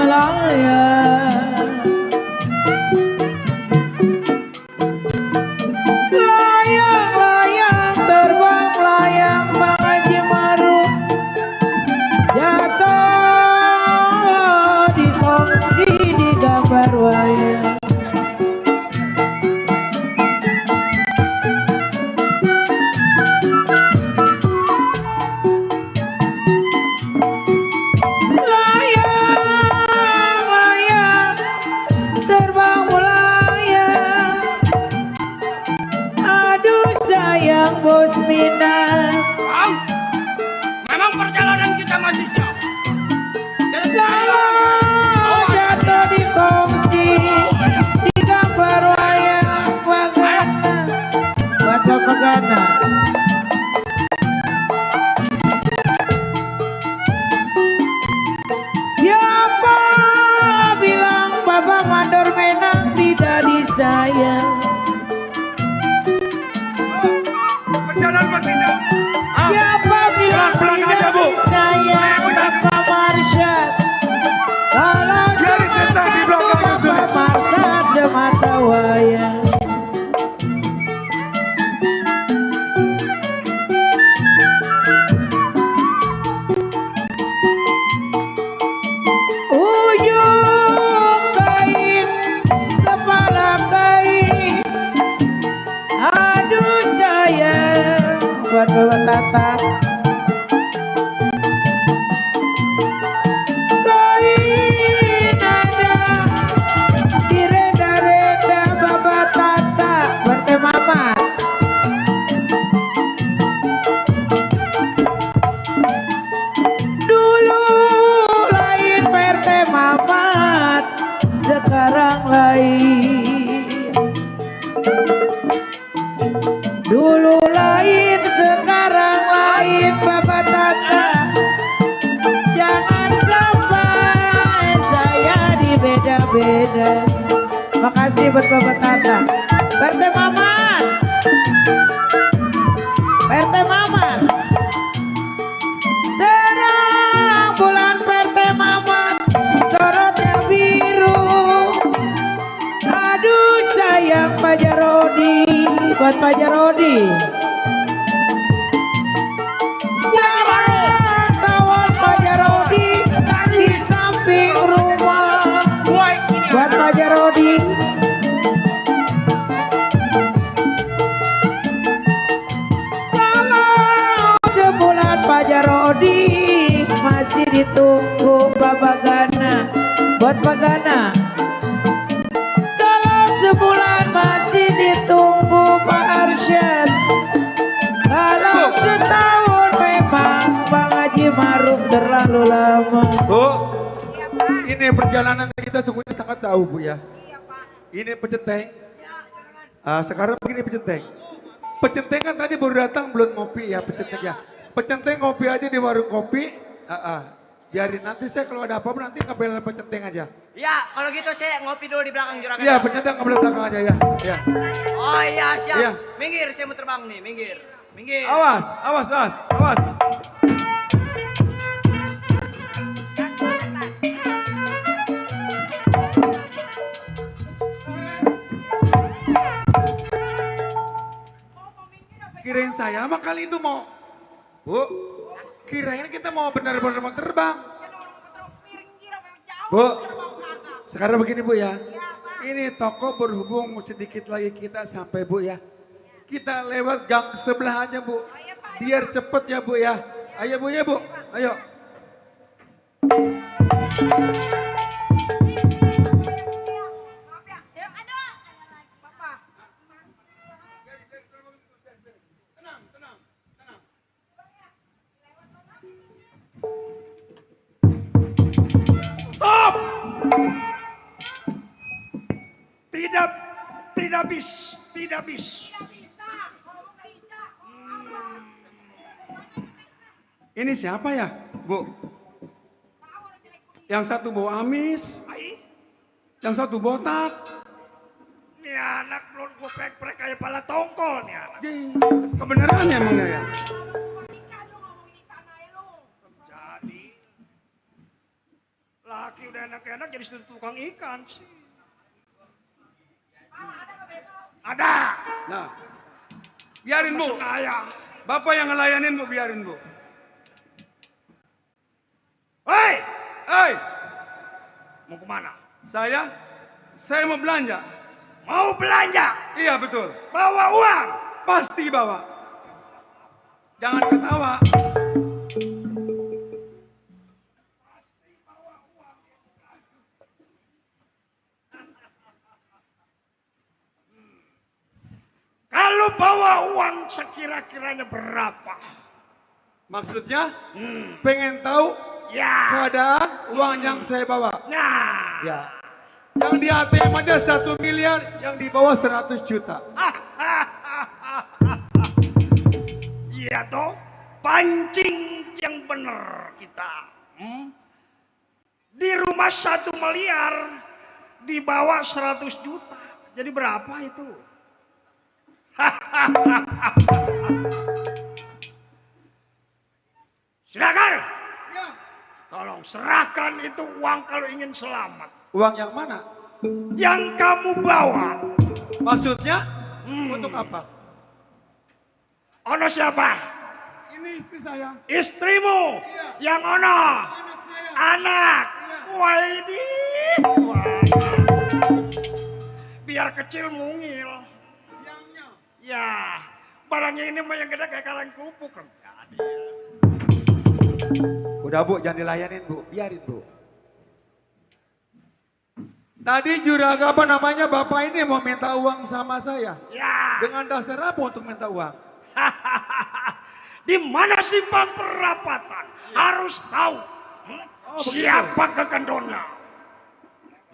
layang, layang-layang terbang layang Bang Haji Maruf, jatuh di kongsi di gambar wayang. Bos Minang, memang perjalanan kita masih jauh. kalau jatuh di kongsi di gambar wayang Pagana, Bapak Pagana. Siapa bilang Bapak Mandor Menang tidak disayang? Siapa bilang tidak disayang Bapak Marsyad? Kalau cuma satu Bapak Marsyad semata wayang. Ujung kain, kepala kain, aduh sayang buat Bapak Tata. Kain ada direda-reda Bapak Tata buat Teh Mamat. Dulu lain PRT Mamat, sekarang lain. Dulu lain, sekarang lain Bapak Tata. Jangan sampai saya dibeda-beda. Makasih buat Bapak Tata. PRT Mamat, PRT Mamat. Terang bulan PRT Mamat, sorotnya biru. Aduh sayang Pak Jarodi, buat Pak Jarodi. Jangan tawon Pak Jarodi di samping rumah, buat Pak Jarodi. Kalau sebulan Pak Jarodi masih ditunggu Bapak Gana, buat Pak Gana. Sebulan masih ditunggu Pak Arsyad. Kalau setahun memang Bang Haji Maruf terlalu lama. Bu, ini perjalanan kita sungguhnya sangat jauh Bu ya. Ini pecenteng. Sekarang begini pecenteng. Pecenteng kan tadi baru datang belum ngopi ya pecenteng ya. Pecenteng ngopi aja di warung kopi. Biarin nanti saya kalau ada apa-apa nanti ngambil pecenteng aja. Ya, kalau gitu saya ngopi dulu di belakang juragan. Iya, pecenteng ngambil belakang aja ya. Ya. Oh iya, siap. Iya. Minggir, saya mau terbang nih, minggir. Minggir. Awas, awas, awas, awas. Kirain saya mah kali itu mau, Bu, kirain kita mau benar-benar mau terbang. Bu, sekarang begini Bu ya, ini toko berhubung sedikit lagi kita sampai Bu ya. Kita lewat gang sebelah aja Bu, biar cepet ya Bu ya. Ayo Bu ya Bu, ayo. Stop! Tidak bis. Ini siapa ya, Bu? Yang satu bawa amis, yang satu botak. Ini anak belum gue prek-prek kayak pala tongkol nih anak. Kebenarannya emangnya ya? Jadi Laki udah enak-enak jadi tukang ikan sih. Ada. Nah, biarin Bu. Pesen ayam. Bapak yang ngelayanin Bu, biarin Bu. Hei, Hei, mau kemana? saya mau belanja. Mau belanja? Iya betul, Bawa uang. pasti bawa. Jangan ketawa. Kalau bawa uang sekira-kiranya berapa? Maksudnya, pengen tahu Ya. keadaan uang yang saya bawa. Nah. Ya. Yang di ATM aja 1 miliar, yang di bawah 100 juta. Iya toh, pancing yang bener kita. Di rumah 1 miliar, di bawah 100 juta. Jadi berapa itu? Silakan. Ya. Tolong serahkan itu uang kalau ingin selamat. Uang yang mana? Yang kamu bawa. Maksudnya, untuk apa? Ono siapa? Ini istri saya. Istrimu. Iya. Yang ono. Anak saya. Anak. Iya. Wah ini. Biar kecil mungil. Yangnya. Ya. Barangnya ini mah yang gede kayak kaleng kerupuk. Udah Bu, jangan dilayanin Bu, biarin Bu. Tadi juragan apa namanya Bapak ini mau minta uang sama saya. Ya. Dengan dasar apa untuk minta uang? Di mana simpang perapatan harus tahu siapa kekendonnya.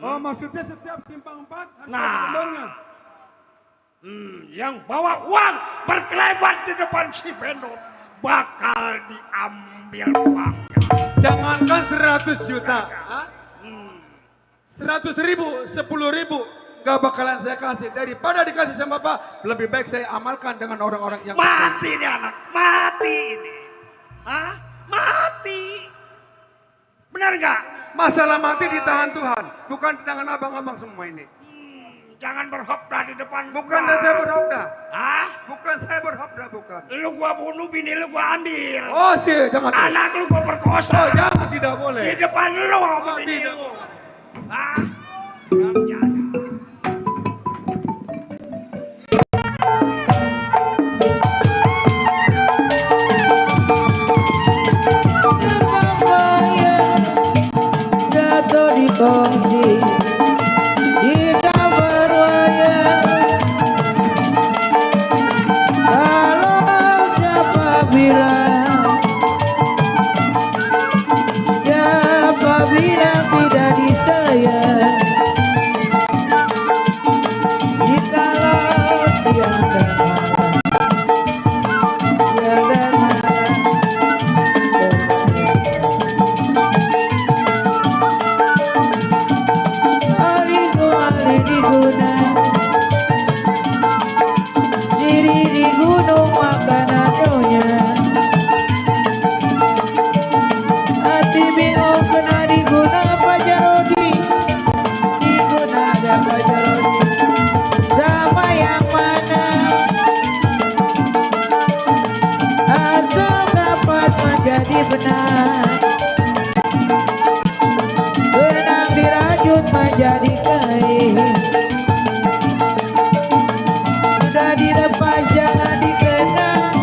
Oh maksudnya setiap simpang 4 harus Nah. ada kendornya. Yang bawa uang berkelebat di depan si Bendot bakal diambil uangnya. Jangankan 100 juta. 100 ribu, 10 ribu. Gak bakalan saya kasih. Daripada dikasih sama Bapak, lebih baik saya amalkan dengan orang-orang yang Mati nih anak, mati ini. Hah? Mati. Benar nggak? Masalah mati di tangan Tuhan, bukan di tangan abang-abang semua ini. Jangan berhopda di depan. Bukan saya berhopda. Hah? Bukan saya berhopda, bukan. Lu gua bunuh, bini lu gua ambil. Oh sih, jangan. Anak lu gua perkosa. Oh jangan, tidak Di boleh. depan lu sama Oh, bini tidak. lu. Hah? Kurang jaga. Jatuh di kongsi di kamar wayang. Kalau siapa bilang tidak disayang, jikalau siang dan malam, siang dan malam. Ali diguna, diri di gunung makanan nyonya. Hati bingung kena diguna pajarodi, diguna ada pajarodi. Sama yang mana? Asal dapat menjadi benar. Benang dirajut menjadi kain. Sudah dilepas jangan dikenang.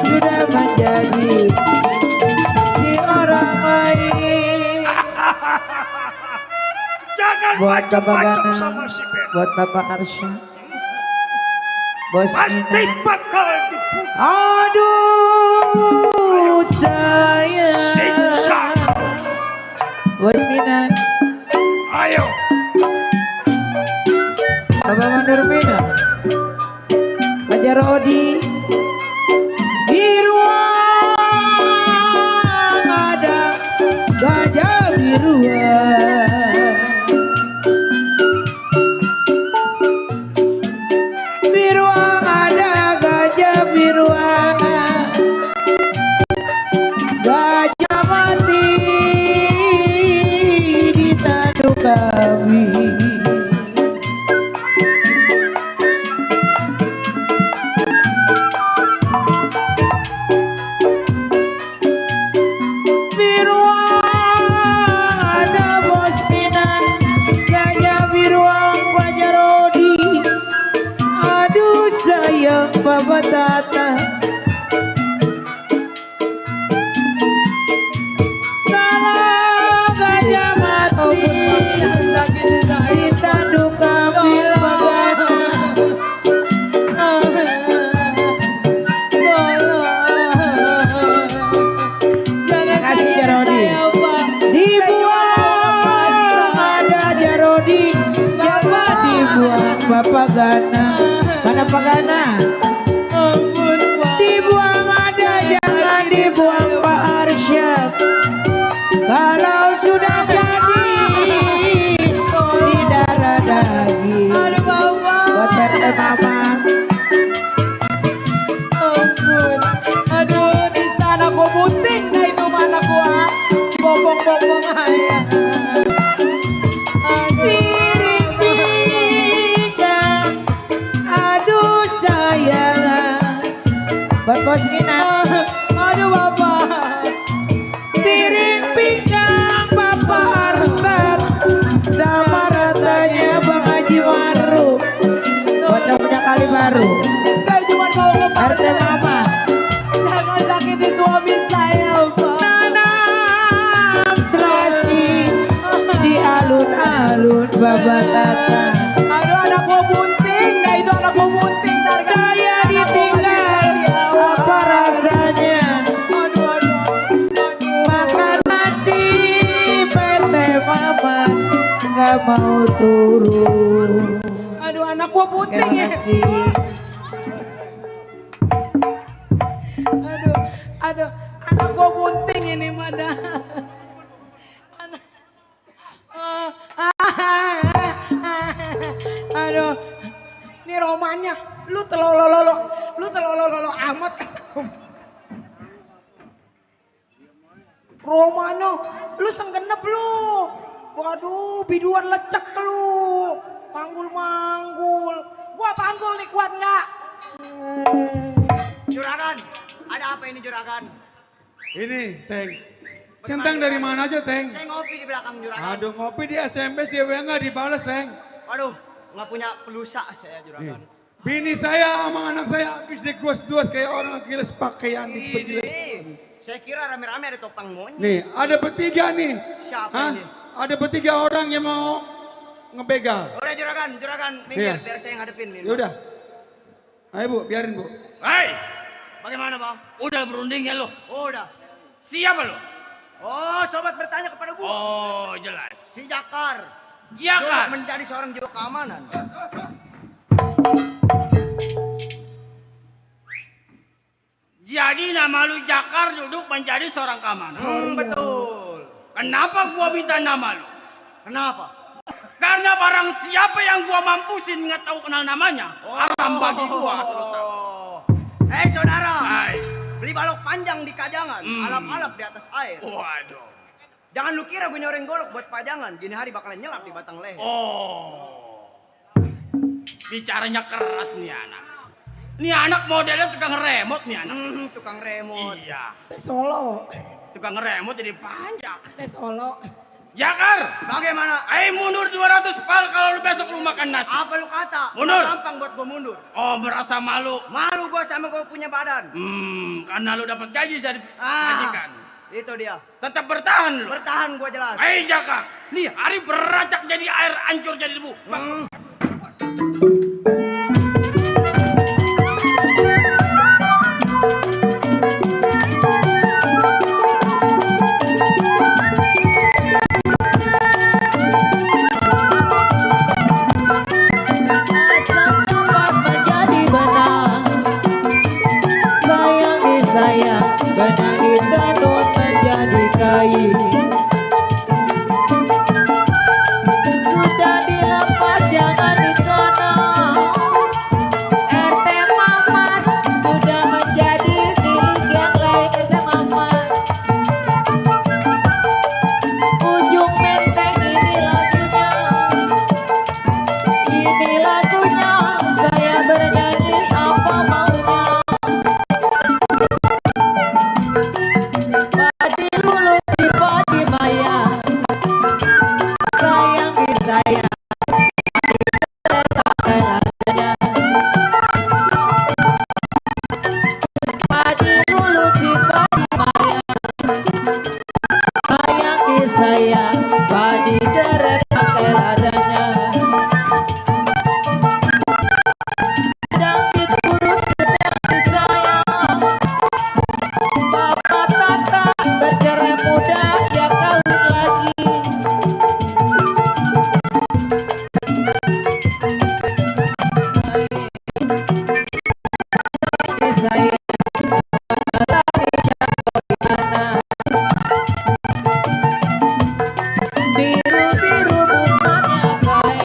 Sudah menjadi si orang lain. Jangan Buat Bapak macam-macam Gana, sama si Ben. buat Bapak Arsya, Bos Pasti Mina. bakal diputus. Aduh sayang, Siksa. Bos Mina, Ayo. Bapak Mandur Mina, Pajar Odi. Di ruang ada gajah biruan. Di ruang ada gajah biruan. Gajah mati Pagana. Mana Pagana? Dibuang ada jangan dibuang Pak Arsyad. Kalau sudah jadi di darah daging. Buat tete mama. Aduh, di sana gua puting, nah itu mana gua bobong-bobong ayah. Piring pinggang, aduh sayang. Buat bos Nina. Aduh bapak. Piring pinggang Bapak Arsad sama ratanya Bang Haji Maruf. Buat yang punya kali baru. Saya cuma mau ngepas. RT Mama. Jangan sakiti suami saya, Pak. Tanam serasi di alun-alun Bapak Tata. Aduh, anak gua bunting, nah itu anak gua bunting. Saya ditinggal, apa rasanya? Makan nasi PT Mamat nggak mau turun. Aduh, anak gua bunting ya. Nasi. Aduh, anak gua bunting ini mana? Aduh, ini romannya, lu telolololo amat kataku. Romano, lu senggenep lu. Waduh, biduan lecek lu. Manggul-manggul. Gua panggul nih, kuat nggak? Juragan, ada apa ini juragan? Ini, Teng. Centang dari mana aja, Teng? Saya ngopi di belakang juragan. Aduh, ngopi di SMS dia nggak dibalas, Teng. Waduh, nggak punya pulsa saya Nih, juragan. bini saya sama anak saya habis digos-dos kayak orang giles pakaian di penjelas. Ini, saya kira rame-rame ada topang monyet. Nih, ada bertiga nih. Siapa Hah? ini? Ada bertiga orang yang mau ngebegal. Udah juragan, minggir Iya. biar saya ngadepin ini. Ya udah. Ayo Bu, biarin Bu. Hei, Bagaimana bang? udah berunding ya lo? Udah. Siapa lo? Oh, sobat bertanya kepada gua. Oh, jelas. Si Jakar. Jakar. Dulu menjadi seorang jiwa keamanan. Jadi nama lu Jakar duduk menjadi seorang keamanan. Betul. Kenapa gua minta nama lu? Kenapa? Karena barang siapa yang gua mampusin nggak tahu kenal namanya, haram bagi gua asal lu tahu. Saudara. Hai. Beli balok panjang di kajangan, alap-alap di atas air. Waduh. Jangan lu kira gue nyoreng golok buat pajangan, gini hari bakalan nyelap di batang leher. Oh. Bicaranya keras nih anak. Nih anak modelnya tukang remote nih anak. Tukang remote. Iya. Solo, Tukang remote jadi panjang. Solo. Jakar, Bagaimana? ayo mundur 200 pal kalau lu besok lu makan nasi. Apa lu kata? Mundur. Gampang buat gue mundur. Oh, merasa malu. Malu gue sama gue punya badan. Karena lu dapat gaji jadi majikan. Itu dia. Tetap bertahan lu. Bertahan gue jelas. Ayo Jakar, nih hari beracak jadi air, hancur jadi debu. Benang ditenun menjadi kain. Sudah dilepas jangan dikenal. RT Mamat sudah menjadi milik yang lain. RT Mamat. Ujung menteng ini lagunya. Ini lagunya saya bernyanyi apa maunya. Padi lulu di padi maya, sayangi saya, letakkannya. Padi lulu di padi maya, sayangi saya, padi deret